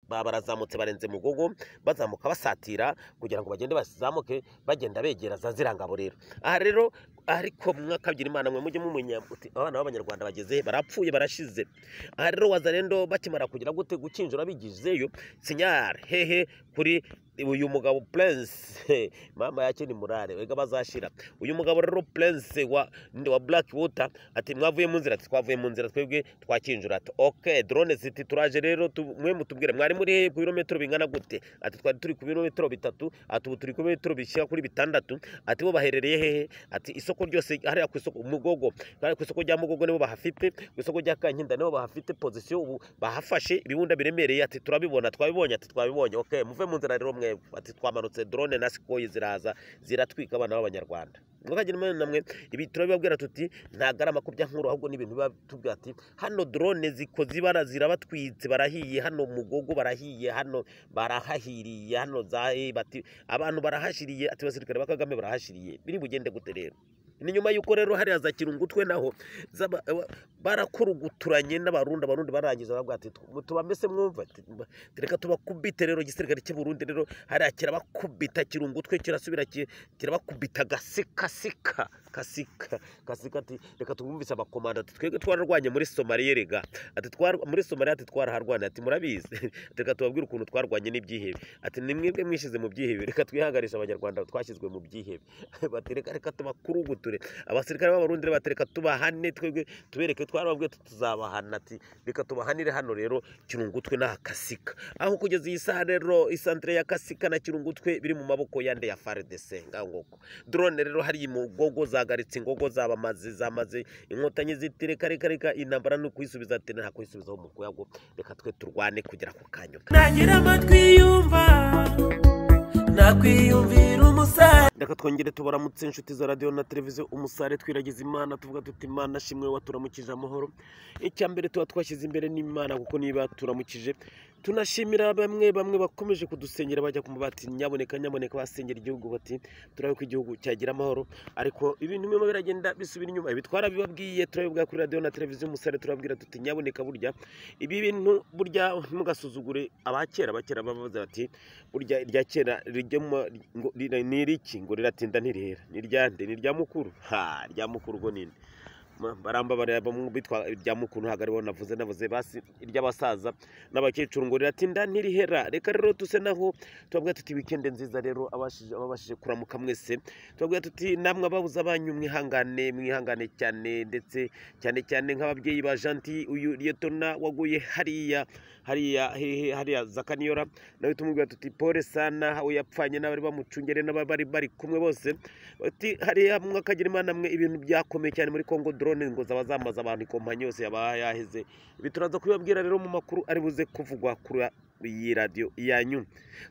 Barazamutse barenze Mugogo, bazamuka basatira kugira ngo bagende bazamuke bagenda begera za zirangabo rero. Aha rero ariko mwakabyira Imana mwe mujye mumenya uti abana b'Abanyarwanda bageze barapfuye barashize. Aha rero Wazalendo bakimara kugira gute gukinjura bigizeyo sinyar hehe kuri uyu mugabo Prince, mama yake ni murare wega bazashira. Uyu mugabo rero Prince wa Black Water ati mwavuye mu nzira, ati twavuye mu nzira twebwe twakinjura. Ati okay, drone ziti turaje rero, mwe mutubwire mwari muri ku birometero bingana gute? Ati twari turi ku birometero 3, ati ubu turi ku birometero bishyira kuri 6. Ati bo baherereye hehe? Ati isoko ryose hariya ku isoko Mugogo, hariya ku isoko rya Mugogo nibo bahafite, ku isoko rya Kankinda nibo bahafite position, ubu bahafashe ibibunda biremereye. Ati turabibona, twabibonye, ati twabibonye. Okay, muve mu nzira rero mwe. Ati twamanutse drone na sikoyi ziraza ziratwika abana b'Abanyarwanda. Mwakagira Imana namwe, ibi turabibabwira tuti ntago ari amakubya nkuru, ahubwo n'ibintu biba tubwira ati hano drone zikoze ibara zirabatwitse, barahiye hano Mugogo, barahiye hano, barahahiriye hano za bati abantu barahashiriye, ati basirikare ba Kagame barahashiriye. Biri bugende gute rero? Ni nyuma yuko rero hariya za Kirungutwe naho barakuruguturanye n'Abarundi, Abarundi barangiza bavuga ati tubamese mwumva, reka tubakubite rero. Igisirikare cy'u Burundi rero hariya kirabakubita, Kirungutwe kirasubira kirabakubita gasika sika kasika kasika. Ati reka tubumvise abakomanda, ati twebwe twararwanye muri Somalia rega, ati muri Somalia ati twaraharwanye, ati murabizi, reka tubabwire ukuntu twarwanye n'ibyihebe, ati ni mwebwe mwishize mu byihebe, reka twihanganishe Abanyarwanda twashyizwe mu byihebe. Bati reka tubakuruguture abasirikare b'Abarundi, batereka tubahane twebwe tubereke twarababwiye tuzabahana, ati reka tubahanire hano rero Kirungutwe na Kasika. Aho kugeza iyi saha rero isantre ya Kasika na Kirungutwe biri mu maboko yande ya FARDC. Ngangoko drone rero hari Mugogo zagaritse ingogo zabamaze zamaze inkotanyi zitireka reka reka intambara no kuyisubiza, ati nta kuyisubizaho mu kuyago, reka twe turwane kugera ku kanyuma. Nagira amatwi yumva nakwiyumvira umusare. Reka twongere tubaramutse inshuti za radio na televiziyo Umusare, twiragiza Imana tuvuga tuti Imana shimwe waturamukije amahoro. Icya mbere tuba twashyize imbere n'Imana, kuko niba turamukije tunashimira bamwe bamwe bakomeje kudusengera bajya ku mabati, nyaboneka nyaboneka basengera igihugu bati turabe ko igihugu cyagira amahoro, ariko ibintu bimwe biragenda bisubira inyuma. Ibi twarabibabwiye, turabibwa kuri radio na televiziyo Umusare, turababwira tuti nyaboneka burya ibi bintu burya ntimugasuzugure abakera. Abakera bavuze bati burya irya kera ni iriki ngo riratinda ntirihera, ni iryande, ni irya mukuru, ha rya mukuru go nini baramba bareba bitwa irya mukuru, ntabwo aribo navuze basi iry'abasaza n'abakecuru ngo riratinda ntirihera. Reka rero tuse naho tubabwira tuti weekend nziza rero ababashije kuramuka mwese, tubabwira tuti namwe ababuze abanyu mwihangane, mwihangane cyane, ndetse cyane cyane nk'ababyeyi ba Gentil uyu Lietona waguye hariya hariya hehe hariya Zakaniyora, nawe tumubwira tuti pole sana, aho yapfanye n'abari bamucungere n'abari bari kumwe bose. Bati hariya mwakagira Imana mwe, ibintu byakomeye cyane muri Kongo, drone ngo zaba zamaze abantu, ikompanyi yose yaba yaheze. Ibi turaza kubibabwira rero mu makuru ari buze kuvugwa kuri iyi radio yanyu.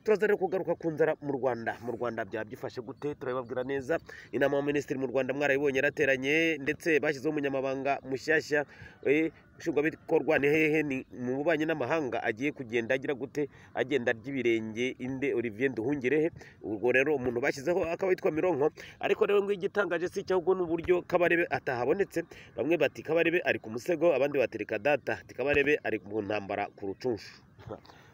Turaza rero kugaruka ku nzara mu Rwanda. Mu Rwanda byabyifashe gute? Turabibabwira neza. Inama ya minisitiri mu Rwanda mwarayibonye yarateranye, ndetse bashyizeho umunyamabanga mushyashya nshingwabikorwa ni hehe ni mu bubanyi n'amahanga, agiye kugenda agira gute, agenda arya ibirenge inde Olivier Nduhungirehe. Ubwo rero umuntu bashyizeho akaba yitwa Mironko, ariko rero ngo igitangaje si cyo, ahubwo n'uburyo Kabarebe atahabonetse. Bamwe bati Kabarebe ari ku musego, abandi batereka data ati Kabarebe ari mu ntambara ku rucunshu.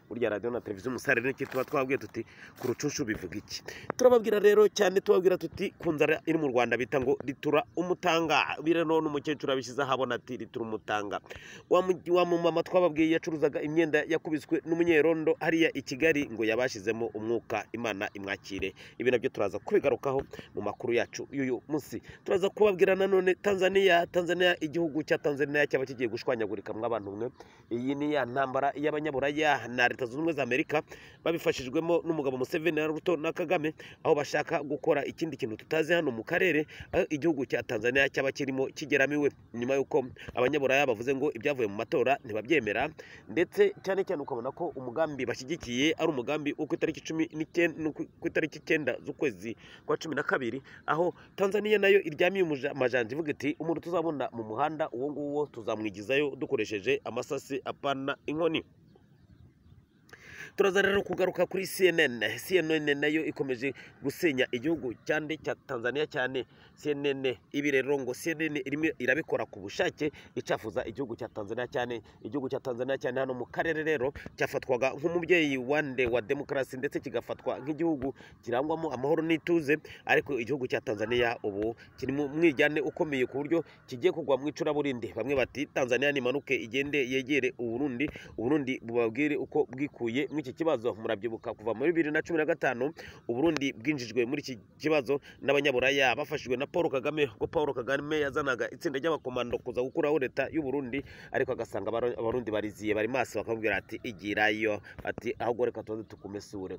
Burya radio na televiziyo Umusare n'iki tuba twabwiye tuti ku rucunshu bivuga iki? Turababwira rero cyane, tubabwira tuti ku nzara iri mu Rwanda bita ngo ritura umutanga. Bire none umukecuru abishyize ahabona ati ritura umutanga. Wa mumama twababwiye yacuruzaga imyenda yakubiswe n'umunyerondo hariya i Kigali ngo yabashizemo umwuka, Imana imwakire. Ibi nabyo turaza kubigarukaho mu makuru yacu y'uyu munsi. Turaza kubabwira nanone Tanzania, Tanzania igihugu cya Tanzania cyaba kigiye gushwanyagurika mw'abantu mwe. Iyi ni ya ntambara y'abanyaburaya na Leta Zunze Ubumwe za Amerika babifashijwemo n'umugabo Museveni na Ruto na Kagame, aho bashaka gukora ikindi kintu tutazi hano mu karere, aho igihugu cya Tanzania cyaba kirimo kigeramiwe nyuma y'uko abanyaburaya bavuze ngo ibyavuye mu matora ntibabyemera, ndetse cyane cyane ukabona ko umugambi bashyigikiye ari umugambi wo ku itariki 19 ku itariki 9 z'ukwezi kwa 12, aho Tanzania nayo iryamiye amajanja ivuga iti umuntu tuzabona mu muhanda uwo nguwo tuzamwigizayo dukoresheje amasasi apana inkoni. Turaza rero kugaruka kuri CNN. CNN nayo ikomeje gusenya igihugu cyane cya Tanzania cyane. CNN ibi rero ngo CNN irimo irabikora ku bushake, icafuza igihugu cya Tanzania cyane. Igihugu cya Tanzania cyane hano mu karere rero cyafatwaga nk'umubyeyi wande wa demokarasi, ndetse kigafatwa nk'igihugu kirangwamo amahoro n'ituze, ariko igihugu cya Tanzania ubu kiri mu mwijyane ukomeye ku buryo kigiye kugwa mu icuraburindi. Bamwe bati Tanzania nimanuke igende yegere Uburundi, Uburundi bubabwire uko bwikuye muri iki kibazo. Murabyibuka kuva muri 2015 Uburundi bwinjijwe muri iki kibazo n'abanyaburaya bafashijwe na Paul Kagame, ubwo Paul Kagame yazanaga itsinda ry'abakomando kuza gukuraho leta y'u Burundi, ariko agasanga Abarundi bariziye bari maso, bakamubwira ati igirayo, ati ahubwo reka tuze tukumesure.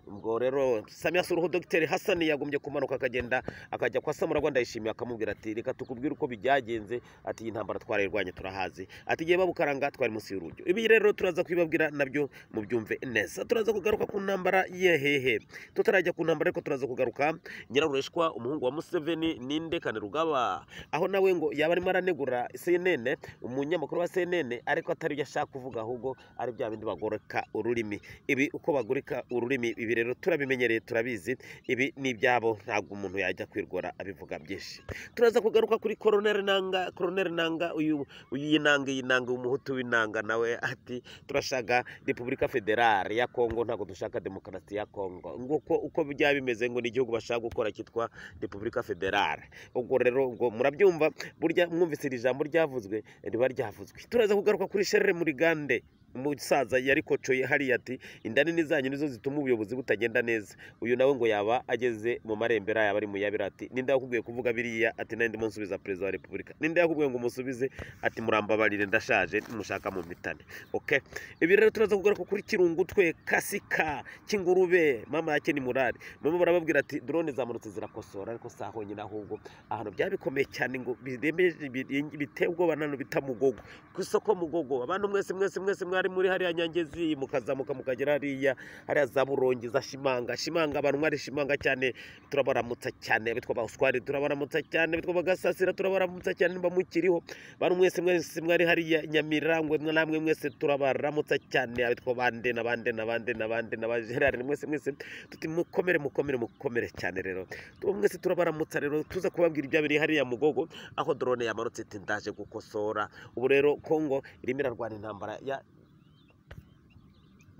Ubwo rero Samia Suluhu Dr Hassan yagombye kumanuka akagenda akajya kwa Samuragwa Ndayishimiye, akamubwira ati reka tukubwire uko byagenze, ati iyi ntambara twarayirwanye turahazi, ati igihe babukaranga twari munsi y'urujyo. Ibi rero turaza kubibabwira nabyo mubyumve neza. Turaza kugaruka ku ntambara yehehe, tutarajya ku ntambara ariko turaza kugaruka Nyirarureshwa umuhungu wa Museveni ninde Kainerugaba, aho nawe ngo yaba arimo aranegura CNN, umunyamakuru wa CNN, ariko atari byo ashaka kuvuga, ahubwo ari bya bindi bagoreka ururimi. Ibi uko bagoreka ururimi ibi rero turabimenyereye, turabizi, ibi ni ibyabo, ntabwo umuntu yajya kwirwara abivuga byinshi. Turaza kugaruka kuri Colonel Nanga. Colonel Nanga uyu yinanga yinanga umuhutu w'inanga, nawe ati turashaka Repubulika Federale ya Kongo, ntabwo dushaka demokarasi ya Kongo. Nguko uko byaba bimeze, ngo ni igihugu bashaka gukora cyitwa Repubulika Federale. Ubwo rero ngo murabyumva, burya mwumvise iri jambo ryavuzwe riba ryavuzwe. Turaza kugaruka kuri Charles Murigande, umusaza yari kocoye hariya ati inda nini zanyu nizo zituma ubuyobozi butagenda neza. Uyu nawe ngo yaba ageze mu marembera, yaba ari mu yabira, ati ninde yakubwiye kuvuga biriya, ati nandi munsubiza perezida wa repubulika, ninde yakubwiye ngo musubize, ati murambabarire ndashaje mushaka mu mitane. Okay, ibi rero turaza kugaruka kuri Kirungu twe kasika kingurube mama yake ni murari. Mama barababwira ati drone zamanutse zirakosora, ariko si aho nyine, ahubwo ahantu byabikomeye cyane ngo biremeje biteye ubwoba nano bita Mugogo, ku isoko Mugogo. Abantu mwese mwese mwese mwari muri hariya Nyangezi, mukazamuka mukagera hariya hariya za Burongi za Shimanga, Shimanga abantu mwari Shimanga cyane turabaramutsa cyane, bitwa Baswari turabaramutsa cyane, bitwa Bagasasira turabaramutsa cyane, nimba mukiriho. Bantu mwese mwese mwari hariya Nyamirangwe namwe mwese turabaramutsa cyane, abitwa bande na bande na bande na bande na ba Gerard mwese mwese tuti mukomere mukomere mukomere cyane. Rero mwese turabaramutsa rero, tuza kubabwira ibyabiri hariya Mugogo aho drone yamanutse iti ndaje gukosora. Ubu rero Kongo irimo irarwana intambara ya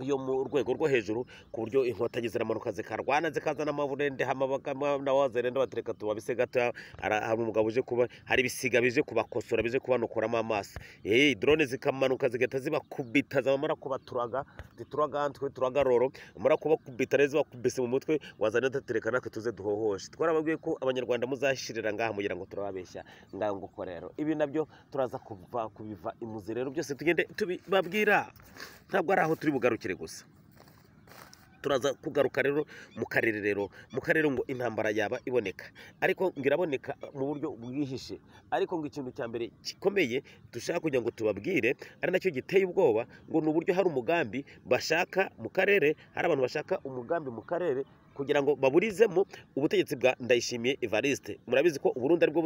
yo mu rwego rwo hejuru, ku buryo inkotanyi ziramanuka zikarwana zikazana amaburende na wazerende batereka tubabise gato. Hari umugabo uje kuba hari ibisiga bije kubakosora bije kubanokoramo amaso, drone zikamanuka zigahita zibakubita, zamara kubaturaga zituraga twe turagaroro, mara kubakubita rero zibakubise mu mutwe, wazana tatereka natwe tuze duhohoshe. Twarababwiye ko abanyarwanda muzashirira ngaha mugira ngo turababeshya, ngaho nguko rero ibi nabyo turaza kuva kubiva imuzi rero byose tugende tubibabwira, ntabwo ari aho turi bugarukire gusa. Turaza kugaruka rero mu karere, rero mu karere ngo intambara yaba iboneka, ariko ngo iraboneka mu buryo bwihishe. Ariko ngo ikintu cya mbere gikomeye dushaka kugira ngo tubabwire, ari nacyo giteye ubwoba, ngo ni uburyo hari umugambi bashaka mu karere, hari abantu bashaka umugambi mu karere kugira ngo baburizemo ubutegetsi bwa Ndayishimiye Evariste. Murabizi ko Uburundi aribwo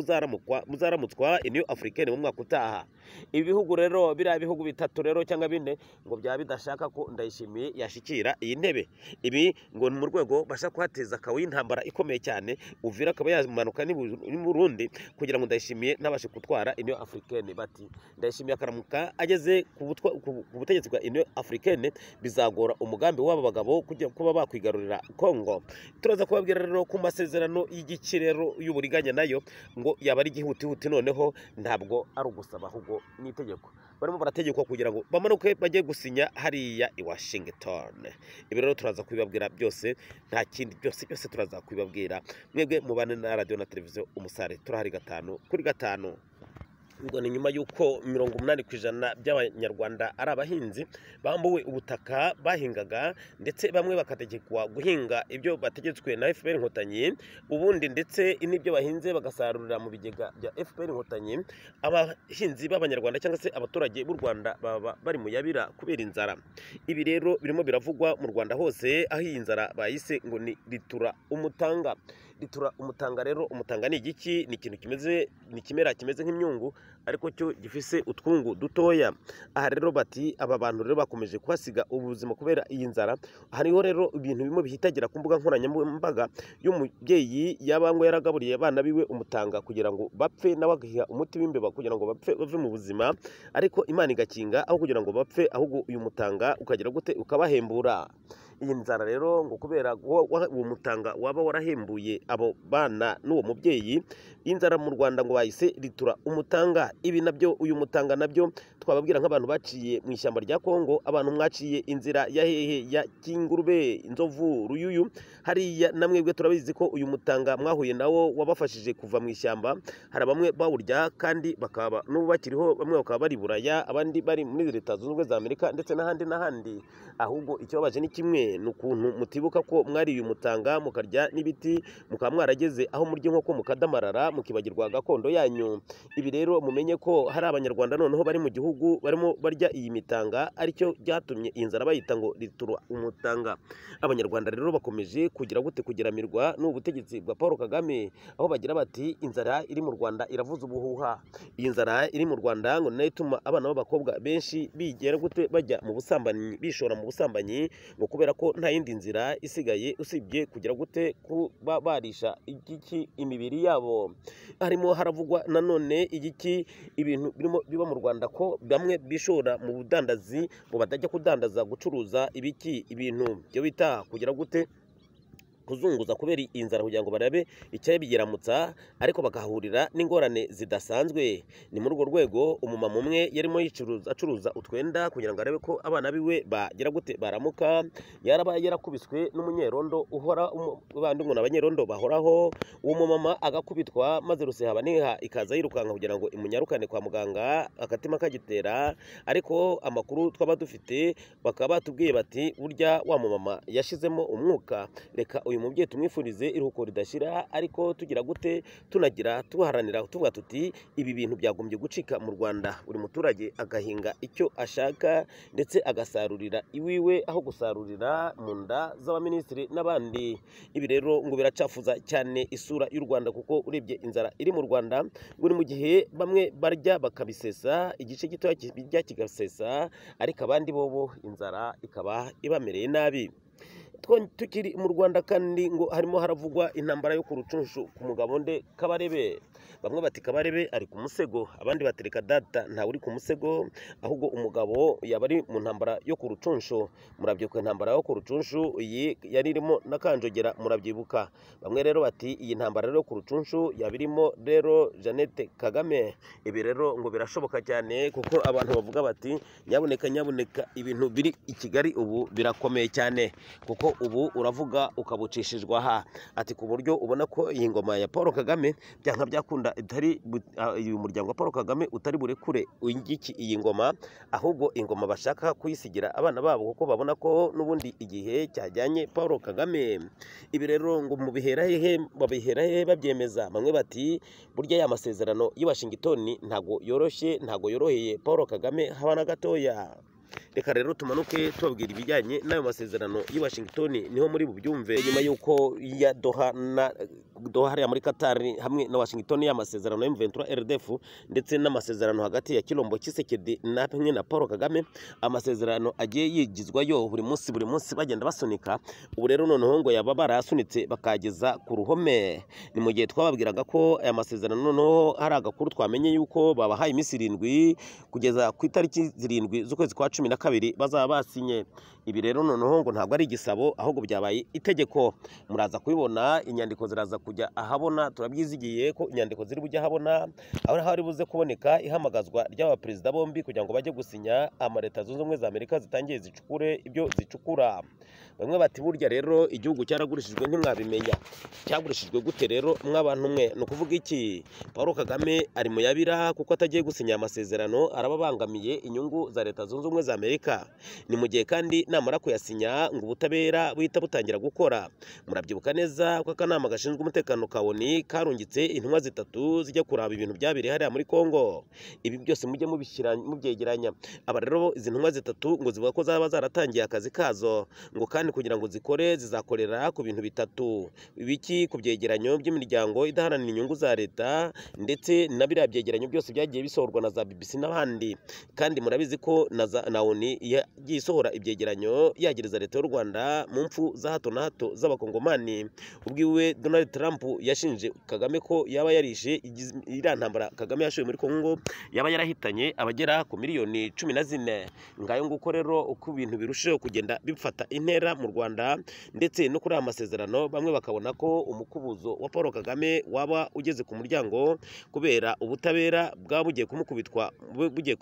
buzaramutswa Union Africaine mu mwaka utaha. Ibi bihugu rero biriya bihugu bitatu rero cyangwa bine ngo byaba bidashaka ko Ndayishimiye yashikira iyi ntebe. Ibi ngo ni mu rwego bashaka kuhateza akawe y'intambara ikomeye cyane, Uvira akaba yamanuka ni Burundi kugira ngo Ndayishimiye ntabashe gutwara Union Africaine. Bati Ndayishimiye akaramuka ageze ku butegetsi bwa Union Africaine, bizagora umugambi w'aba bagabo kujya kuba bakwigarurira Kongo. Turaza kubabwira rero ku masezerano y'igikirero y'uburiganya nayo ngo yaba ari igihutihuti, noneho ntabwo ari ugusaba ahubwo ni itegeko. Barimo barategekwa kugira ngo bamanuke bajye gusinya hariya i Washington. Ibi rero turaza kubibabwira byose, nta kindi, byose byose turaza kubibabwira. Mwebwe mubane na radio na televiziyo Umusare, turahari 5 kuri 5. Ubwo ni nyuma y'uko 80% by'abanyarwanda ari abahinzi bambuwe ubutaka bahingaga, ndetse bamwe bakategekwa guhinga ibyo bategetswe na FPR Inkotanyi, ubundi ndetse n'ibyo bahinze bagasarurira mu bigega bya FPR Inkotanyi. Abahinzi b'abanyarwanda cyangwa se abaturage b'u Rwanda baba bari mu yabira kubera inzara. Ibi rero birimo biravugwa mu Rwanda hose, aho iyi nzara bayise ngo ni ritura umutanga. Ritura umutanga rero, umutanga ni igiki? Ni ikintu kimeze, ni ikimera kimeze nk'imyungu ariko cyo gifise utwungu dutoya. Aha rero bati aba bantu rero bakomeje kuhasiga ubuzima kubera iyi nzara. Hariho rero ibintu bimwe bihitagira ku mbuga nkoranyambaga y'umubyeyi yaba ngo yaragaburiye abana biwe umutanga kugira ngo bapfe, nawe agahiha umuti w'imbeba kugira ngo bapfe bave mu buzima, ariko Imana igakinga aho kugira ngo bapfe, ahubwo uyu mutanga ukagira gute? Ukabahembura. Iyi nzara rero ngo kubera uwo mutanga waba warahembuye abo bana n'uwo mubyeyi, inzara mu Rwanda ngo bahise ritura umutanga. Ibi nabyo, uyu mutanga nabyo twababwira nk'abantu baciye mu ishyamba rya Kongo, abantu mwaciye inzira ya hehe, ya Kingurube, Inzovu, Ruyuyu hariya, namwebwe turabizi ko uyu mutanga mwahuye nawo wabafashije kuva mu ishyamba. Hari bamwe bawurya kandi bakaba n'ubu bakiriho, bamwe bakaba bari Buraya, abandi bari muri Leta Zunze Ubumwe za Amerika ndetse n'ahandi n'ahandi. Ahubwo ikibabaje ni kimwe, ni ukuntu mutibuka ko mwariye umutanga mukarya n'ibiti, mukaba mwarageze aho murya inkoko mukadamarara, mukibagirwa gakondo yanyu. Ibi rero mumenye ko hari Abanyarwanda noneho bari mu gihugu barimo barya iyi mitanga, aricyo byatumye iyi nzara bayita ngo ritura umutanga. Abanyarwanda rero bakomeje kugira gute? Kugeramirwa n'ubu butegetsi bwa Paul Kagame, aho bagira bati inzara iri mu Rwanda iravuza ubuhuha. Iyi nzara iri mu Rwanda ngo nayo ituma abana b'abakobwa benshi bigera gute? Bajya mu busambanyi, bishora mu busambanyi, ngo kubera ko nta yindi nzira isigaye usibye kugira gute? Kuba barisha igiki? Imibiri yabo. Harimo haravugwa nanone igiki? Ibintu birimo biba mu Rwanda, ko bamwe bishora mu budandazi, ngo batajya kudandaza, gucuruza ibiki? Ibintu byo bita kugira gute? Kuzunguza, kubera inzara, kugira ngo barabe icyabigeramutsa, ariko bagahurira n'ingorane zidasanzwe. Ni muri urwo rwego umumama umwe yarimo yicuruza, acuruza utwenda kugira ngo arebe ko abana biwe bagira gute? Baramuka. Yaraba yarakubiswe n'umunyerondo uhora bandi ngo ni abanyerondo bahoraho. Uwo mumama agakubitwa, maze Rusehabaniha ikaza yirukanka kugira ngo imunyarukane kwa muganga, akatima kagitera. Ariko amakuru twaba dufite, bakaba batubwiye bati burya wa mumama yashizemo umwuka. Reka uyu mubyeyi tumwifurize iruhuko ridashira, ariko tugira gute? Tunagira tuharanira, tuvuga tuti ibi bintu byagombye gucika mu Rwanda, buri muturage agahinga icyo ashaka ndetse agasarurira iwiwe aho gusarurira mu nda z'abaminisitiri n'abandi. Ibi rero ngo biracafuza cyane isura y'u Rwanda, kuko urebye inzara iri mu Rwanda ngo ni mu gihe bamwe barya bakabisesa, igice gitoya bijya kigasesa, ariko abandi bobo inzara ikaba ibamereye nabi. Tukiri mu Rwanda kandi ngo harimo haravugwa intambara yo ku Rucunshu ku mugabo nde? Kabarebe. Bamwe bati Kabarebe ari ku musego, abandi bati reka data, ntawe uri ku musego, ahubwo umugabo yaba ari mu ntambara yo ku Rucunshu. Murabyibuka intambara yo ku Rucunshu, iyi yari irimo na Kanjogera, murabyibuka. Bamwe rero bati iyi ntambara rero ku Rucunshu yaba irimo rero Jeannette Kagame. Ibi rero ngo birashoboka cyane, kuko abantu bavuga bati nyabuneka nyabuneka, ibintu biri i Kigali ubu birakomeye cyane, kuko ubu uravuga ukabucishijwe aha. Ati ku buryo ubona ko iyi ngoma ya Paul Kagame byanka byakunda itari uyu muryango wa Paul Kagame utari burekure ingiki iyi ngoma, ahubwo ingoma bashaka kuyisigira abana babo, kuko babona ko n'ubundi igihe cyajyanye Paul Kagame. Ibi rero ngo mubihera hehe? Babihera hehe babyemeza? Bamwe bati burya ya masezerano y'i Washington ntago yoroshye, ntago yoroheye Paul Kagame haba na gatoya. Reka rero tumanuke tubabwira ibijyanye n'ayo masezerano y'i Washington, niho muri bubyumve. Nyuma y'uko ya Doha na Doha hariya muri Qatar hamwe na Washington, ya masezerano ya M23 RDF ndetse n'amasezerano hagati ya Kilombo Tshisekedi na hamwe na Paul Kagame, amasezerano agiye yigizwayo buri munsi buri munsi, bagenda basunika. Ubu rero noneho ngo yaba barayasunitse bakageza ku ruhome. Ni mu gihe twababwiraga ko aya masezerano noneho hari agakuru twamenye yuko babahaye iminsi 7, kugeza ku itariki 7 z'ukwezi kwa 12 bazaba basinye. Ibi rero noneho ngo ntabwo ari igisabo, ahubwo byabaye itegeko. Muraza kubibona, inyandiko ziraza kujya ahabona, turabyizigiye ko inyandiko ziri bujye ahabona, aho hari buze kuboneka ihamagazwa ry'aba perezida bombi kugira ngo bajye gusinya, ama Leta Zunze Ubumwe za Amerika zitangiye zicukure ibyo zicukura. Bamwe bati burya rero igihugu cyaragurishijwe ntimwabimenya. Cyagurishijwe gute rero mwabantu mwe? Ni ukuvuga iki? Paul Kagame ari mu yabira kuko atagiye gusinya amasezerano arababangamiye inyungu za Leta Zunze Ubumwe za Amerika. Ni mu gihe kandi namara kuyasinya ngo ubutabera buhita butangira gukora. Murabyibuka neza ko akanama gashinzwe umutekano ka ONU karungitse intumwa 3 zijya kuraba ibintu byabiri hariya muri Kongo. Ibi byose mujye mubishyira mubyegeranya. Aba rero izi ntumwa 3 ngo zivuga ko zaba zaratangiye akazi kazo, ngo kandi kandi kugira ngo zikore zizakorera ku bintu bitatu ibiki ku byegeranyo by'imiryango idaharanira inyungu za leta ndetse na biriya byegeranyo byose byagiye bisohorwa na za BBC n'abandi. Kandi murabizi ko na ONU yagiye isohora ibyegeranyo yagereza leta y'u Rwanda mu mfu za hato na hato z'abakongomani. Ubwiwe Donald Trump yashinje Kagame ko yaba yarishe iriya ntambara Kagame yashoye muri Kongo yaba yarahitanye abagera ku miliyoni 14. Ngayo nguko rero uko ibintu birushijeho kugenda bifata intera mu Rwanda ndetse no kuri aya masezerano, bamwe bakabona ko umukubuzo wa Paul Kagame waba ugeze ku muryango kubera ubutabera bwaba bugiye kumukubitwa bugiye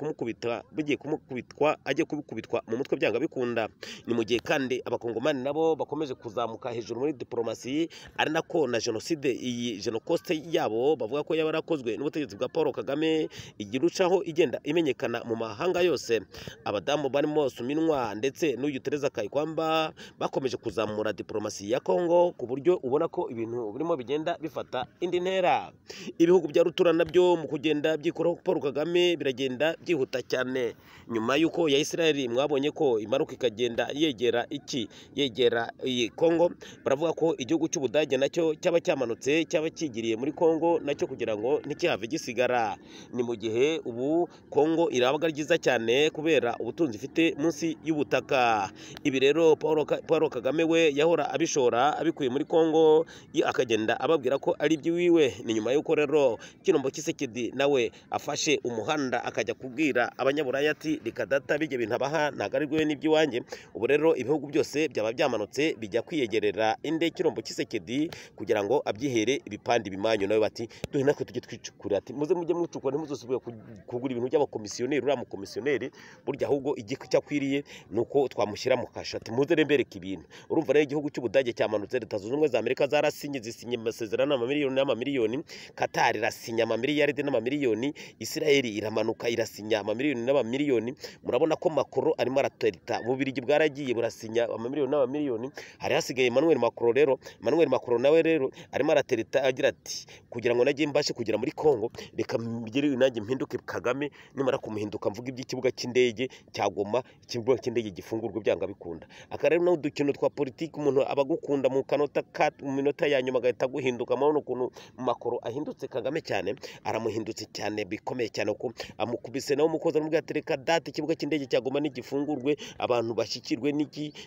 kumukubitwa agiye kubikubitwa mu mutwe byanga bikunda. Ni mu gihe kandi abakongomani nabo bakomeje kuzamuka hejuru muri diplomasi, ari nako na jenoside iyi genocoste yabo bavuga ko yaba yarakozwe n'ubutegetsi bwa Paul Kagame igirucaho igenda imenyekana mu mahanga yose. Abadamu barimo Suminwa ndetse n'uyu Teresa Kayikwamba bakomeje kuzamura diplomasi ya Kongo ku buryo ubona ko ibintu birimo bigenda bifata indi ntera. Ibihugu bya rutura nabyo mu kugenda byikoraho Paul Kagame biragenda byihuta cyane, nyuma y'uko ya Israel mwabonye ko imanuka ikagenda yegera iki yegera iyi Kongo. Baravuga ko igihugu cy'Ubudage nacyo cyaba cyamanutse cyaba kigiriye muri Kongo nacyo kugira ngo ntikihave gisigara. Ni mu gihe ubu Kongo irabaga ryiza cyane kubera ubutunzi ifite munsi y'ubutaka. Ibi rero Paul Kagame we yahora abishora abikuye muri Kongo akagenda ababwira ko ari iby'iwiwe. Ni nyuma y'uko rero Kirombo Tshisekedi nawe afashe umuhanda akajya kubwira abanyaburaya ati reka data bijye bintu abaha ntabwo ari rwe n'iby'iwanjye. Ubu rero ibihugu byose byaba byamanutse bijya kwiyegerera inde Kirombo Tshisekedi kugira ngo abyihere ibipande bimanyu, nawe bati duhe natwe tujye twicukura, ati muze mujye mwicukura ntimuzosubire kugura ibintu by'abakomisiyoneri. Uriya mukomisiyoneri burya ahubwo igiko cyakwiriye nuko twamushyira mu kasho, ati muze rembereke ibintu. Urumva rero igihugu cy'Ubudage cyamanutse, Leta Zunze Ubumwe za Amerika zarasinye zisinye amasezerano amamiliyoni n'amamiliyoni, Qatar irasinya amamiliyaride n'amamiliyoni, Israel iramanuka irasinya amamiliyoni n'amamiliyoni. Murabona ko Macron arimo araterita, Ububirigi bwaragiye burasinya amamiliyoni n'amamiliyoni, hari hasigaye Emmanuel Macron. Rero Emmanuel Macron nawe rero arimo araterita agira ati kugira ngo najye mbashe kugera muri Kongo reka mbigere nanjye mpinduke Kagame, nimara kumuhinduka mvuga iby'ikibuga cy'indege cya Goma, ikibuga cy'indege gifungurwa byanga bikunda. Aka rero naho udukino twa politiki umuntu abagukunda mu kanota ka mu minota ya nyuma agahita guhinduka. Murabona ukuntu Macron ahindutse Kagame cyane, aramuhindutse cyane bikomeye cyane, ko amukubise nawe umukozi aramubwira ati reka data ikibuga cy'indege cya Goma nigifungurwe abantu bashyikirwe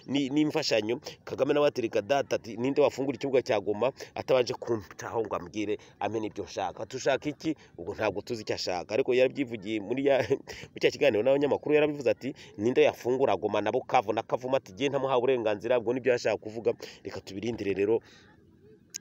n'imfashanyo. Kagame nawe ati reka data, ati ninde wafungura ikibuga cya Goma atabanje kuntaho ngo ambwire amene ibyo nshaka, tushaka iki? Ubwo ntabwo tuzi icyo ashaka, ariko yarabyivugiye muri cya kiganiro n'abanyamakuru yarabivuze ati ninde yafungura Goma na Bukavu na Kavumu, ati jye ntamuhawe uburenganzira. Ubwo nibyo yashaka kuvuga, reka tubirindire rero.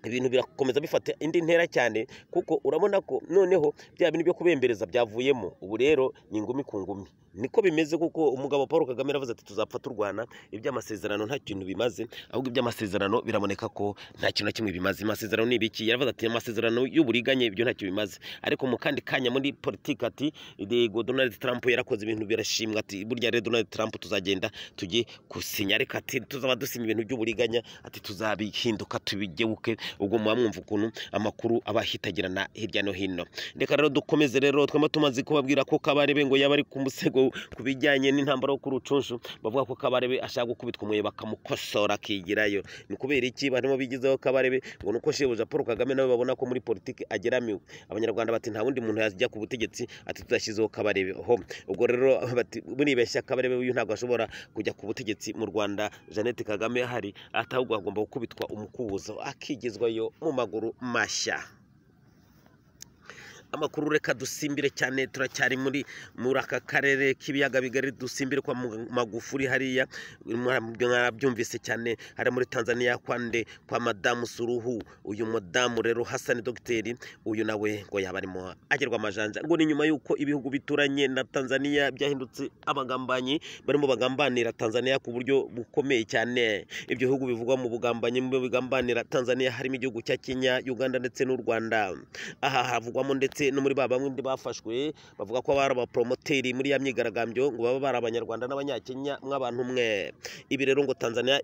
Ibintu birakomeza bifata indi ntera cyane, kuko urabona ko noneho bya bintu byo kubembereza byavuyemo. Ubu rero ni ingumi ku ngumi niko bimeze, kuko umugabo Paul Kagame yaravuze ati tuzapfa turwana, iby'amasezerano nta kintu bimaze, ahubwo iby'amasezerano biraboneka ko nta kintu na kimwe bimaze. Amasezerano ni ibiki? Yaravuze ati amasezerano y'uburiganye ibyo ntacyo bimaze. Ariko mu kandi kanya muri politiki ati yego Donald Trump yarakoze ibintu birashimwa, ati burya rero Donald Trump tuzagenda tujye gusinya, ariko ati tuzaba dusinya ibintu by'uburiganya, ati tuzabihinduka tubigebuke. Ubwo muba mwumva ukuntu amakuru aba ahitagirana hirya no hino. Reka rero dukomeze rero, twema tumaze kubabwira ko Kabarebe ngo yaba ari ku musego ku bijyanye n'intambara yo ku Rucunshu, bavuga ko Kabarebe ashaka gukubitwa umuye bakamukosora akigirayo. Ni kubera iki barimo bigizeho Kabarebe? Ngo nuko shebuja Paul Kagame nawe babona ko muri politiki ageramiwe. Abanyarwanda bati nta wundi muntu yajya ku butegetsi ati tudashyizeho Kabarebe. Ho ubwo rero bati buribeshya, Kabarebe uyu ntabwo ashobora kujya ku butegetsi mu Rwanda Jeannette Kagame ahari, atahubwo agomba gukubitwa umukubuzo akigizwayo mu maguru mashya. Amakuru reka dusimbire cyane, turacyari muri aka karere k'ibiyaga bigari, dusimbire kwa Magufuli hariya mwarabyumvise cyane, hari muri Tanzania kwande kwa Madamu Suluhu. Uyu mudamu rero Hassan Dogiteri uyu nawe ngo yaba arimo agerwa amajanja, ngo ni nyuma y'uko ibihugu bituranye na Tanzania byahindutse abagambanyi, barimo bagambanira Tanzania ku buryo bukomeye cyane. Ibyo bihugu bivugwa mu bugambanyi mu bigambanira Tanzania harimo igihugu cya Kenya, Uganda ndetse n'u Rwanda. Aha havugwamo ndetse ndetse no muri ba bamwe bafashwe bavuga ko bari abapromoteri muri ya myigaragambyo ngo baba bari abanyarwanda n'abanyakenya mw'abantu mwe. Ibi rero ngo Tanzania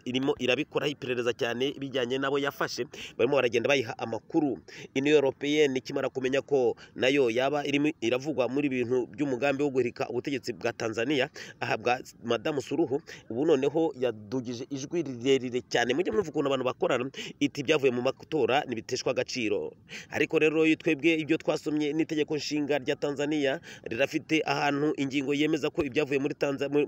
irimo irabikoraho iperereza cyane bijyanye nabo yafashe, barimo baragenda bayiha amakuru. Union Européenne ikimara kumenya ko nayo yaba irimo iravugwa muri bintu by'umugambi wo guhirika ubutegetsi bwa Tanzania aha bwa Madamu Suluhu, ubu noneho yadugije ijwi rirerire cyane. Mujye mwumva ukuntu abantu bakorana, iti byavuye mu matora ntibiteshwa agaciro. Ariko rero twebwe ibyo twasomye n'itegeko nshinga rya Tanzania rirafite ahantu ingingo yemeza ko ibyavuye muri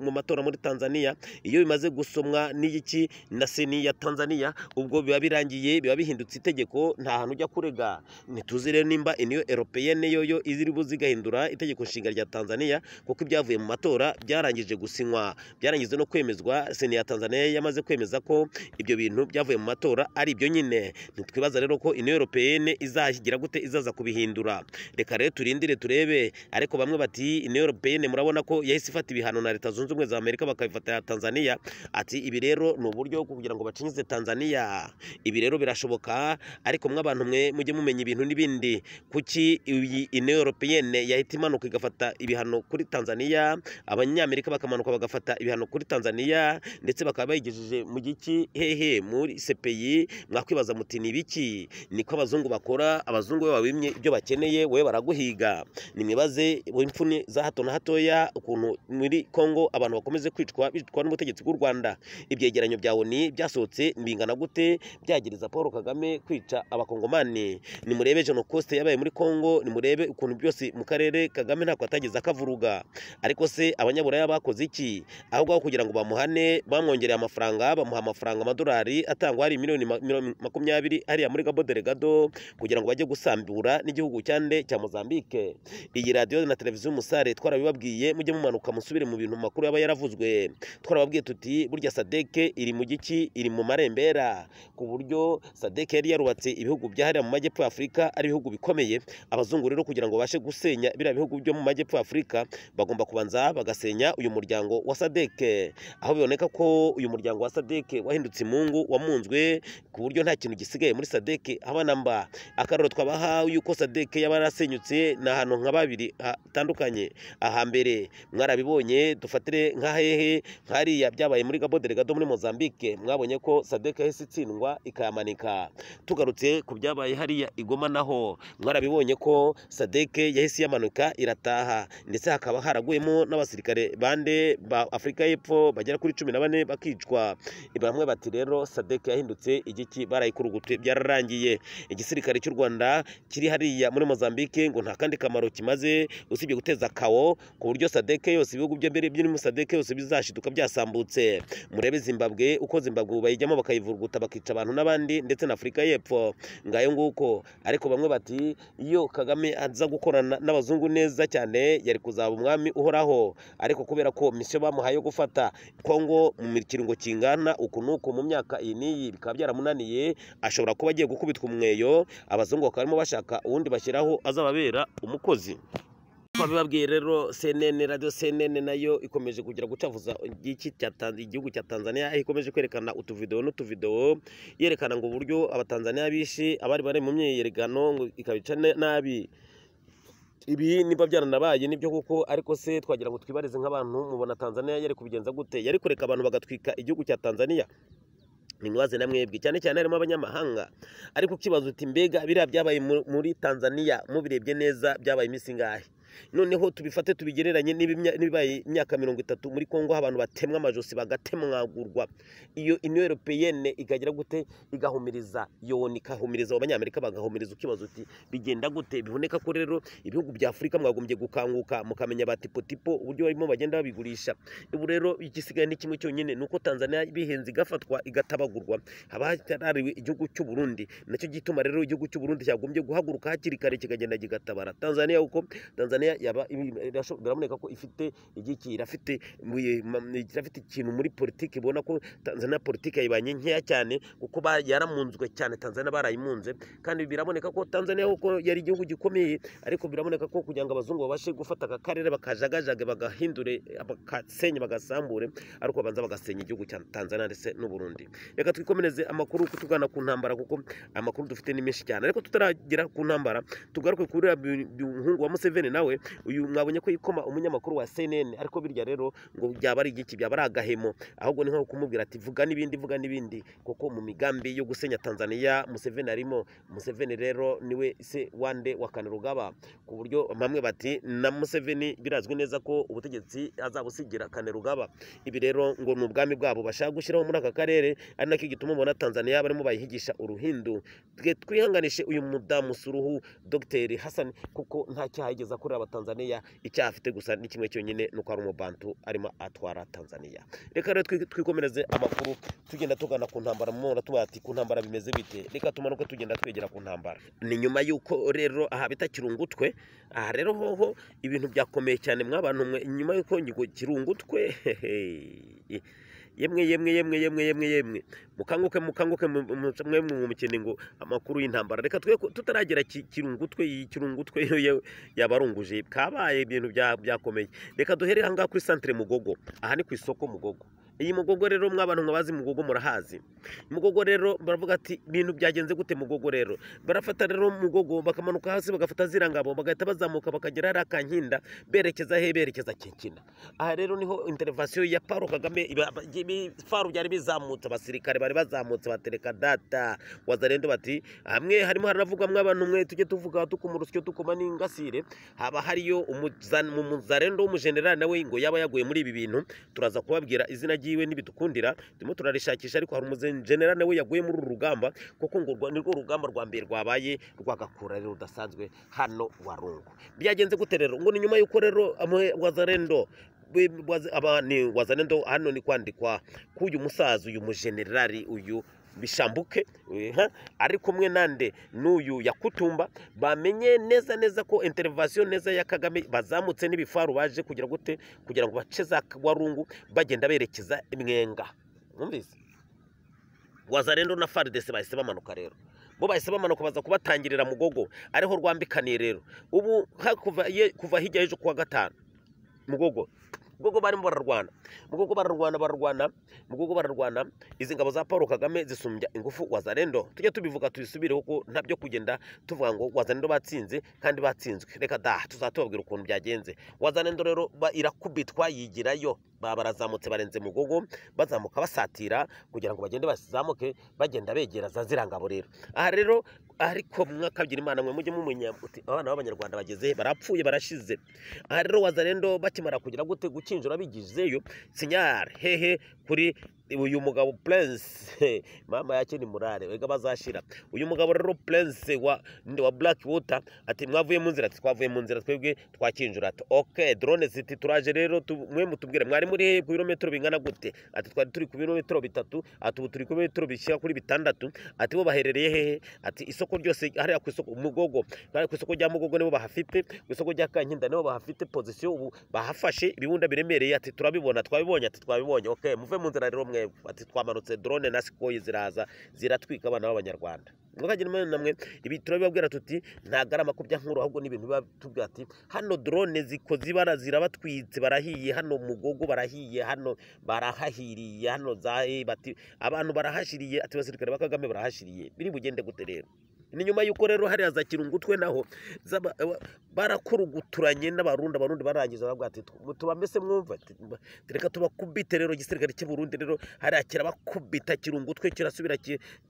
mu matora muri Tanzania iyo bimaze gusomwa n'iki na seni ya Tanzania ubwo biba birangiye, biba bihindutse itegeko, nta hantu ujya kurega. Ntituzi rero nimba Union Européenne yoyo iziri buze igahindura itegeko nshinga rya Tanzania, kuko ibyavuye mu matora byarangije gusinywa, byarangije no kwemezwa. Seni ya Tanzania yamaze kwemeza ko ibyo bintu byavuye mu matora ari ibyo nyine. Ntitwibaza rero ko Union Européenne izagira gute, izaza kubihindura. Reka rero turindire turebe. Ariko bamwe bati Union Européenne murabona ko yahise ifata ibihano na Leta Zunze Ubumwe za Amerika bakabifata Tanzania, ati ibi rero ni uburyo bwo kugira ngo bacinyize Tanzania. Ibi rero birashoboka, ariko mw'abantu mwe mujye mumenya ibintu n'ibindi. Kuki iyi Union Européenne yahita imanuka igafata ibihano kuri Tanzania, abanyamerika bakamanuka bagafata ibihano kuri Tanzania, ndetse bakaba bayigejeje mu giki hehe muri CPI? Mwakwibaza muti ni ibiki? Niko abazungu bakora. Abazungu babimye ibyo bakeneye, wowe baraguhiga. Nimwibaze imfuni za hato na hatoya ukuntu muri Kongo abantu bakomeze kwicwa bicwa n'ubutegetsi bw'u Rwanda. Ibyegeranyo bya ONU byasohotse bingana gute byagiriza Paul Kagame kwica abakongomani? Nimurebe Genocost yabaye muri Kongo, nimurebe ukuntu byose mu karere Kagame ntako atageze akavuruga. Ariko se abanyaburaya bakoze iki? Ahubwo kugira ngo bamuhane bamwongereye amafaranga, bamuha amafaranga amadolari atangwa hari miliyoni 20 hariya muri Cabo Delgado kugira ngo bajye gusambura n'igihugu cyande cya Mozambique. Iyi radio na televiziyo Umusare twarabibabwiye, mujye mumanuka musubire mu bintu makuru yaba yaravuzwe. Twarababwiye tuti burya SADC iri mu giki, iri mu marembera, ku buryo SADC yari yarubatse ibihugu byahariya mu majyepfo ya Afurika ari ibihugu bikomeye. Abazungu rero kugira ngo bashe gusenya biriya bihugu byo mu majyepfo ya Afurika bagomba kubanza bagasenya uyu muryango wa SADC, aho biboneka ko uyu muryango wa SADC wahindutse imungu, wamunzwe ku buryo nta kintu gisigaye muri SADC haba namba. Akaroro twabaha yuko SADC yaba yarasenyutse ni ahantu nka babiri hatandukanye. Ahambere mwarabibonye, dufatire nka hehe nkariya byabaye muri Cabo Delgado muri Mozambique, mwabonye ko SADC yahise itsindwa ikayamanika. Tugarutse ku byabaye hariya i Goma naho mwarabibonye ko SADC yahise yamanuka irataha, ndetse hakaba haraguyemo n'abasirikare bande ba Afurika y'Epfo bagera kuri 14 bakicwa. Bamwe bati rero SADC yahindutse igiki, barayikurugutse byararangiye. Igisirikare cy'u Rwanda kiri hariya muri Mozambique ngo nta kandi kamaro kimaze usibye guteza kawo, ku buryo SADC yose ibihugu byo mbere biri muri SADC yose bizashiduka byasambutse. Murebe Zimbabwe uko Zimbabwe bayijyamo bakayivuruguta bakica abantu n'abandi, ndetse na Afurika y'Epfo ngayo nguko. Ariko bamwe bati iyo Kagame aza gukorana n'abazungu neza cyane yari kuzaba umwami uhoraho, ariko kubera ko misiyo bamuhaye yo gufata Kongo mu kiringo kingana uku nuku mu myaka iyi n'iyi bikaba byaramunaniye, ashobora kuba agiye gukubitwa umweyo, abazungu bakaba barimo bashaka uwundi bashyiraho azababera umukozi. Twabibabwiye rero CNN, radio CNN nayo ikomeje kugira gucavuza igihugu cya Tanzania, aho ikomeje kwerekana utuvideo n'utuvideo yerekana ngo uburyo abatanzania bishe abari bari mu myiyerekano ngo ikabica nabi. Ibi niba byaranabaye nibyo kuko, ariko se twagira ngo twibarize nk'abantu mubona Tanzania yari kubigenza gute? Yari kureka abantu bagatwika igihugu cya Tanzania? Nimwaze na mwebwe, cyane cyane harimo abanyamahanga. Ariko ukibaza uti mbega biriya byabaye muri Tanzania mubirebye neza byabaye iminsi ingahe? Noneho tubifate tubigereranye n'ibibaye imyaka 30 muri Kongo, abantu batemwa amajosi bagatemwagurwa. Iyo Union Européenne ikagira gute? Igahumiriza yoni, ikahumiriza abanyamerika bagahumiriza. Ukibaza uti bigenda gute? Biboneka ko rero ibihugu bya Afurika mwagombye gukanguka mukamenya ba tipo tipo uburyo barimo bagenda babigurisha. Ubu rero igisigaye ni kimwe cyonyine, nuko Tanzania bihenze igafatwa igatabagurwa, haba hatarariwe igihugu cy'u Burundi. Nacyo gituma rero igihugu cy'u Burundi cyagombye guhaguruka hakiri kare kikagenda kigatabara Tanzania, kuko Tanzania Tanzania yaba biraboneka ko ifite igiki, irafite ikintu muri politiki. Ubona ko Tanzania politiki yayibanye nkeya cyane, kuko yaramunzwe cyane, Tanzania barayimunze. Kandi biraboneka ko Tanzania kuko yari igihugu gikomeye, ariko biraboneka ko kugira ngo abazungu babashe gufata aka karere bakajagajaga, bagahindure, bakasenye, bagasambure, ariko babanza bagasenya igihugu cya Tanzania ndetse n'u Burundi. Reka twikomereze amakuru tugana ku ntambara, kuko amakuru dufite ni menshi cyane. Ariko tutaragera ku ntambara, tugaruke kuri muhungu wa Museveni. Nawe uyu mwabonye ko yikoma umunyamakuru wa CNN, ariko birya rero ngo byaba ari igiki, byaba ari agahemo, ahubwo ni nko kumubwira ati vuga n'ibindi, vuga n'ibindi, kuko mu migambi yo gusenya Tanzania Museveni arimo. Museveni rero niwe se wande wa Kainerugaba, ku buryo bamwe bati na Museveni birazwi neza ko ubutegetsi azabusigira Kainerugaba. Ibi rero ngo ni ubwami bwabo bashaka gushyiraho muri aka karere, ari nacyo gituma mubona Tanzania barimo bayihigisha uruhindu. Twe twihanganishe uyu mudamu Suluhu Dr Hassan, kuko nta cyaha yigeze akorera Abatanzania. Icyaha afite gusa ni kimwe cyonyine, nuko ari umubantu arimo atwara Tanzania. Reka rero twikomereze amakuru tugenda tugana ku ntambara. Mubona tuba ati ku ntambara bimeze bite? Reka tumanuke tugenda twegera ku ntambara. Ni nyuma y'uko rero aha bita Kirungutwe, aha rero hoho ibintu byakomeye cyane mwabantu mwe. Nyuma y'uko Kirungutwe, yemwe yemwe yemwe yemwe yemwe yemwe, mukanguke mukanguke mwe mu mukene ngo amakuru y'intambara. Reka twe tutaragera Kirungutwe, Kirungutwe yabarunguje kabaye ibintu byakomeye. Reka duhere aha ngaha kuri centre Mugogo. Aha ni ku isoko Mugogo. Iyi Mugogo rero mwabantu mwabazi Mugogo murahazi. Mugogo rero baravuga ati ibintu byagenze gute Mugogo rero? Barafata rero Mugogo bakamanuka hasi, bagafata zirangabo, bagahita bazamuka bakagera hariya Kankinda, berekeza he? Berekeza Kinkina. Aha rero niho intervention ya Paul Kagame, ibifaru byari bizamutse, abasirikare bari bazamutse batereka data Wazalendo bati hamwe harimo haravugwa mwabantu mwe, tujye tuvuga tukuma urusyo tukuma n'ingasire. Haba hariyo umuzarendo w'umujenerali nawe ngo yaba yaguye muri ibi bintu, turaza kubabwira izina ryiwe nibidukundira, turimo turarishakisha. Ariko hari umujenerali nawe yaguye muri uru rugamba, kuko ngo nirwo rugamba rwa mbere rwabaye rwagakura rero rudasanzwe hano Warungu. Byagenze gute rero? Ngo ni nyuma y'uko rero Wazalendo ni Wazalendo hano ni kwandikwa k'uyu musaza, uyu mujenerali uyu Bishambuke, ari kumwe nande n'uyu Yakutumba, bamenye neza neza ko intervention neza ya Kagame, bazamutse n'ibifaru baje kugira gute, kugira ngo bace za Warungu bagenda berekeza Mwenga. Mwumvise Wazalendo na FARDC bahise bamanuka rero, bo bahise bamanuka baza kubatangirira Mugogo, ariho rwambikaniye rero ubu kuva hirya y'ejo kuwa gatanu. Mugogo Mugogo barimo bararwana, Mugogo bararwana, bararwana, Mugogo bararwana. Izi ngabo za Paul Kagame zisumbya ingufu Wazalendo. Tujye tubivuga tubisubire, kuko ntabyo kugenda tuvuga ngo Wazalendo batsinze kandi batsinzwe. Reka da tuzatubabwira ukuntu byagenze. Wazalendo rero irakubitwa yigirayo, barazamutse barenze Mugogo, bazamuka basatira kugira ngo bagende bazamuke bagenda begera za zirangabo rero. Aha rero ariko mwakabyira Imana mwe mujye mumenya uti abana b'Abanyarwanda bageze barapfuye barashize. Aha rero Wazalendo bakimara kugira gute gukinjura bigizeyo sinyar hehe kuri uyu mugabo Prince, mama yake ni murare wega bazashira. Uyu mugabo rero Prince wa Black Water ati mwavuye mu nzira, twavuye mu nzira twebwe twakinjura. Ati okay, drone ziti turaje rero, mwe mutubwire mwari muri he ku birometero bingana gute? Ati twari turi ku birometero 3, ati ubu turi ku birometero bishyira kuri 6. Ati bo baherereye hehe? Ati isoko ryose hariya ku isoko Mugogo, hariya ku isoko rya Mugogo nibo bahafite, ku isoko rya Kankinda nibo bahafite position, ubu bahafashe ibibunda biremereye. Ati turabibona, twabibonye, ati twabibonye. Okay, muve mu nzira rero mwe. Ati twamanutse drone na sikoyi ziraza ziratwika abana b'Abanyarwanda. Mukagira imana namwe, ibi turabibabwira tuti ntago ari amakubya nkuru, ahubwo ni ibintu biba tubwira ati hano drone zikoze ibara zirabatwitse, barahiye hano Mugogo, barahiye hano, barahahiriye hano zahe, bati abantu barahashiriye, ati basirikare ba Kagame barahashiriye. Biri bugende gute rero? Ni nyuma y'uko rero hariya za Kirungutwe naho barakuruguturanye n'Abarundi, Abarundi barangiza baravuga ati tubamese mwumva, reka tubakubite rero. Igisirikare cy'u Burundi rero hariya kirabakubita Kirungutwe, kirasubira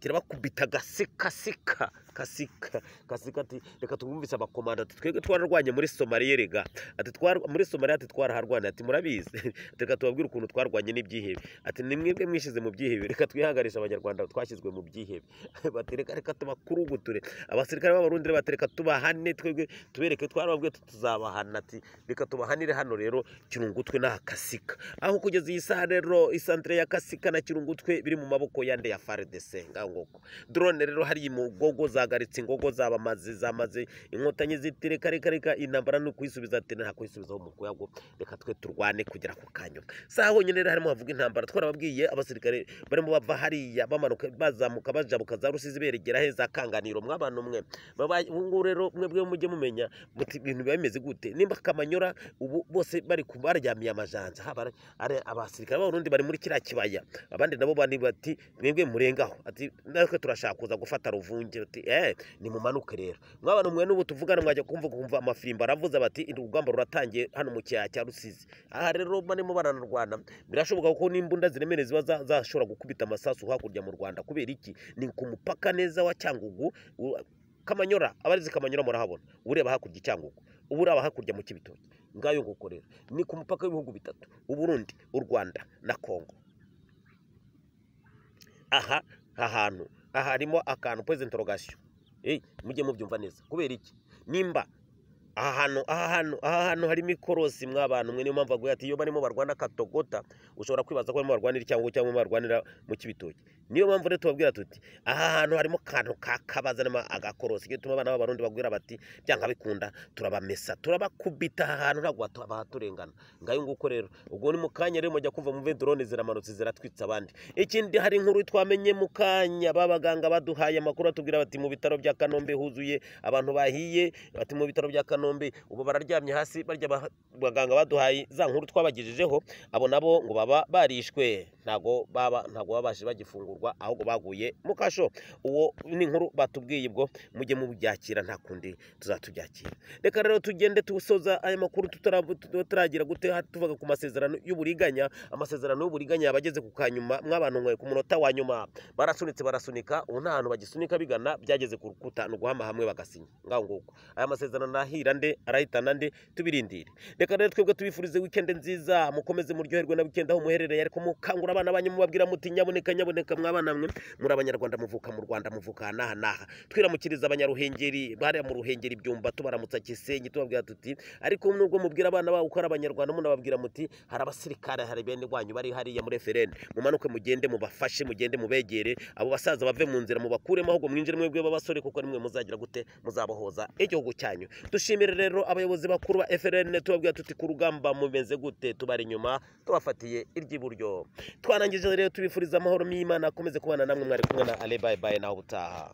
kirabakubita gasika sika kasika kasika. Ati reka tubumvise abakomanda, ati twebwe twararwanye muri Somalia rega, ati muri Somalia ati twaraharwanye, ati murabizi, reka tubabwire ukuntu twarwanye n'ibyihebe, ati ni mwebwe mwishize mu byihebe, reka twihanganishe Abanyarwanda twashyizwe mu byihebe. Bati reka reka tubakuruguture abasirikare b'Abarundi, batereka tubahane twebwe tubereke twarababwiye tuzabahana, ati reka tubahanire hano rero Kirungutwe na Kasika. Aho kugeza iyi saha rero isantre ya Kasika na Kirungutwe biri mu maboko yande ya FARDC. Ngangoko drone rero hari Mugogo za zibagaritse ingogo zabamaze zamaze inkotanyi zitireka reka reka intambara ni ukuyisubiza, ati nta kuyisubizaho mu kuyago, reka twe turwane kugera ku kanyuma. Saha honyine rero harimo havuga intambara, twarababwiye abasirikare barimo bava hariya bamanuka bazamuka bajabuka za Rusizi beregera heza Kanganiro. Mw'abantu mwe ubu rero mwebwe mujye mumenya muti ibintu biba bimeze gute. Nimba Kamanyora ubu bose bari baryamiye amajanja, haba ari abasirikare b'Abarundi bari muri kiriya kibaya, abandi nabo bandi bati mwebwe murengaho, ati natwe turashaka kuza gufata Ruvunge, ati nimumanuke rero. Mw'abantu mwe n'ubu tuvugana mwajya kumva amafirimbo aravuze bati urugamba ruratangiye hano mu kiyaya cya Rusizi. Aha rero barimo baranarwana, birashoboka ko n'imbunda ziremereye ziba zashobora gukubita amasasu hakurya mu Rwanda. Kubera iki? Ni ku mupaka neza wa Cyangugu, Kamanyora, abarizi Kamanyora murahabona, ureba hakurya Cyangugu, ubu uraba hakurya mu Kibitoki. Ngayo nguko rero ni ku mupaka w'ibihugu bitatu, Uburundi, u Rwanda na Kongo. Aha hantu aha harimo akantu point interrogation, mujye mubyumva neza. Kubera iki? Nimba aha hantu harimo ikorosi mw'abantu mwe, niyo mpamvu aguye ati iyo barimo barwana Katogota ushobora kwibaza ko barimo barwanira Cyangugu cyangwa barwanira mu Kibitoki. Niyo mpamvu rero tubabwira tuti aha hantu harimo kantu kakabaza nama agakorosi, gituma abana b'Abarundi bagwira bati byanga bikunda turabamesa turabakubita aha hantu ntabwo bahaturengana. Ngayo nguko rero ubwo ni mukanya rero mujya kumva muve drone ziramanutse ziratwitsa abandi. Ikindi hari inkuru twamenye mukanya, babaganga baduhaye amakuru atubwira bati mu bitaro bya Kanombe huzuye abantu bahiye, bati mu bitaro bya Kanombe ubu bararyamye hasi barya. Baganga baduhaye za nkuru twabagejejeho, abo nabo ngo baba barishwe, ntago babashe bagifungurwa ahubwo baguye mu kasho. Uwo ni inkuru batubwiye, ubwo mujye mubyakira nta kundi tuzatubyakira. Reka rero tugende tusoza aya makuru tutaragira gute tuvuga ku masezerano y'uburiganya. Amasezerano y'uburiganya yabageze ku kanyuma mw'abantu mwe, ku munota wa nyuma barasunitse barasunika, ubu nta hantu bagisunika bigana, byageze ku rukuta no guhama hamwe bagasinya. Ngaho nguko aya masezerano nahira nde arahitana nde, tubirindire. Reka rero twebwe tubifurize weekend nziza, mukomeze muryoherwe na weekend aho muherereye, ariko mukangura abana banyu mubabwira muti nyaboneka nyaboneka mw'abana mwe muri Abanyarwanda, muvuka mu Rwanda, muvuka n'aha n'aha. Twiramukiriza abanyaruhengeri bari mu Ruhengeri Byumba, tubaramutsa Gisenyi, tubabwira tuti ariko nubwo mubwira abana babo ko ari Abanyarwanda, munababwira muti hari abasirikare, hari bene wanyu bari hariya muri FRN, mumanuke mugende mubafashe, mugende mubegere abo basaza bave mu nzira, mubakuremo ahubwo mwinjire mwebwe b'abasore, kuko nimwe muzagira gute muzabohoza igihugu cyanyu. Dushimire rero abayobozi bakuru ba FRN, tubabwira tuti ku rugamba mumeze gute, tubari inyuma tubafatiye iry'iburyo. Twarangije rero tubifuriza amahoro y'Imana, akomeze kubana namwe. Mwari kumwe na Ale, bye bye, naho ubutaha.